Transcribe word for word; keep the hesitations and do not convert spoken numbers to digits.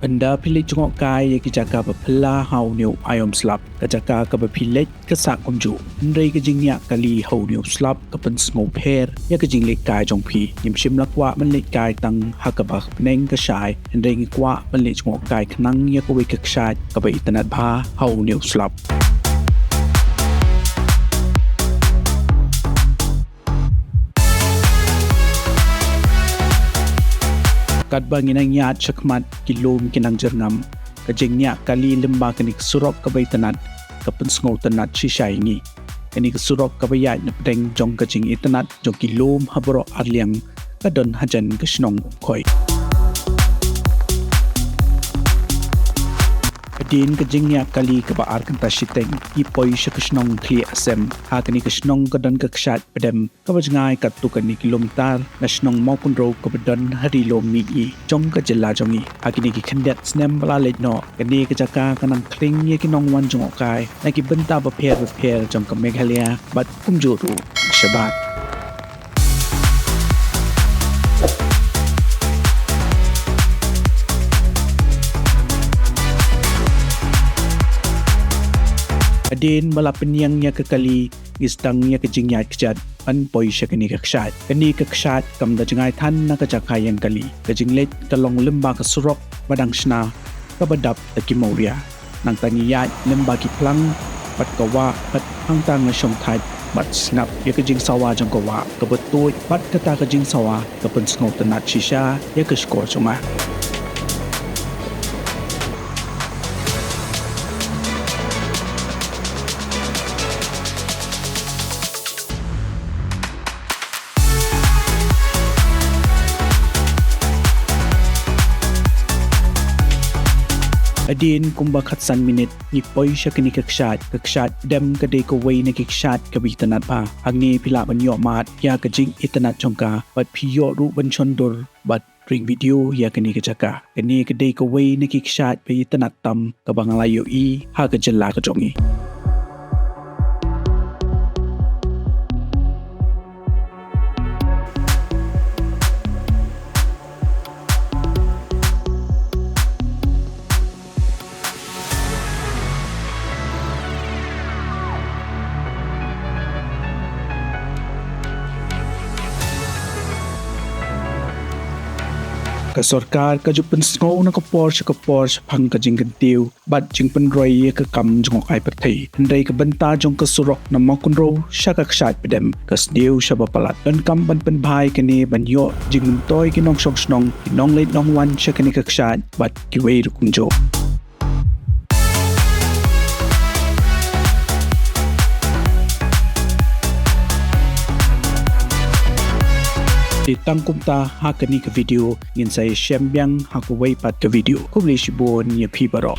Ynda phi leit jngohkai ïa ki jaka ba phylla ha une u aiom slap, ka jaka kaba phi leit ka sah kumjuh. Hynrei ka jingniah kali ha une u slap ka pynsngew pher ïa ka jingleit kai jong phi. Ngim shym la kwah ban leit kai tang ha kaba bneng ka shai, hynrei ngi kwah ban leit jngohkai khnang ïa kawei ka kshaid kaba itynnad bha ha une u slap. Katba ngi nang ïaid shakhmat ki lum ki nang jyrngam, ka jingniah kali lyngba kane ka surok kaba itynnad ka pynsngew tynnad shisha ïa ngi. Kane ka surok kaba ïaid na pdeng jong ka jingitynnad jong ki lum ha baroh arliang ka don hajan ka shnong Umkhoi. Hadien ka jingniah kali kaba ar kynta shiteng, ngi poi sha ka shnong Khliehsem. Ha kane ka shnong ka don ka kshaid pdem kaba jngai katto katne kilometer na shnong Mawkynrew kaba don ha ri lum mihngi jong ka jylla jong ngi. Ha kine ki khyndiat snem ba la leit noh, kane ka jaka ka nang khring ïa ki nongwan jngohkai na ki bynta bapher bapher jong ka Meghalaya bad kumjuh ruh shabar. Hadien ba la pynïeng ïa ka kali, ngi sdang ïa ka jingïaid kjat ban poi sha kane ka kshaid. Kane ka kshaid kam da jngai than na ka jaka ïeng kali. Ka jingleit ka long lyngba ka surok ba dang shna kaba dap da ki mawria. Nangta ngi ïaid lyngba ki phlang bad ka wah bad hangta nga shongthait bad sngap ïa ka jingsawa jong ka wah kaba tuid bad kata ka jingsawa ka pynsngew tynnad shisha ïa ka shkor jong nga. Hadien kumba khatsan minit ngi poi sha kane ka kshaid. Ka kshaid pdem ka dei kawei na ki kshaid kaba itynnad bha. Hangne phi lah ban ïoh mad ïa ka jingitynnad jong ka bad phi ïoh ruh ban shon dur bad ring video ïa kane ka jaka. Kane ka dei kawei na ki kshaid ba itynnad tam kaba nga la ïohi ha ka jylla ka jong ngi. Ka sorkar ka ju pynsngew na ka por sha ka por shaphang ka jingkyntiew bad jingpynroi ïa ka kam jngohkai pyrthei. Hynrei ka bynta jong ka surok na Mawkynrew sha ka kshaid pdem ka sniew shaba palat. Donkam ban pynbha ïa kane ban ïoh jingmyntoi ki nongshong shnong, ki nongleit nongwan sha kane ka kshaid bad kiwei ruh kumjuh. Te tang kumta ha kane ka video, ngin sa ïashem biang ha kawei pat ka video. Khublei shibun ïa phi baroh.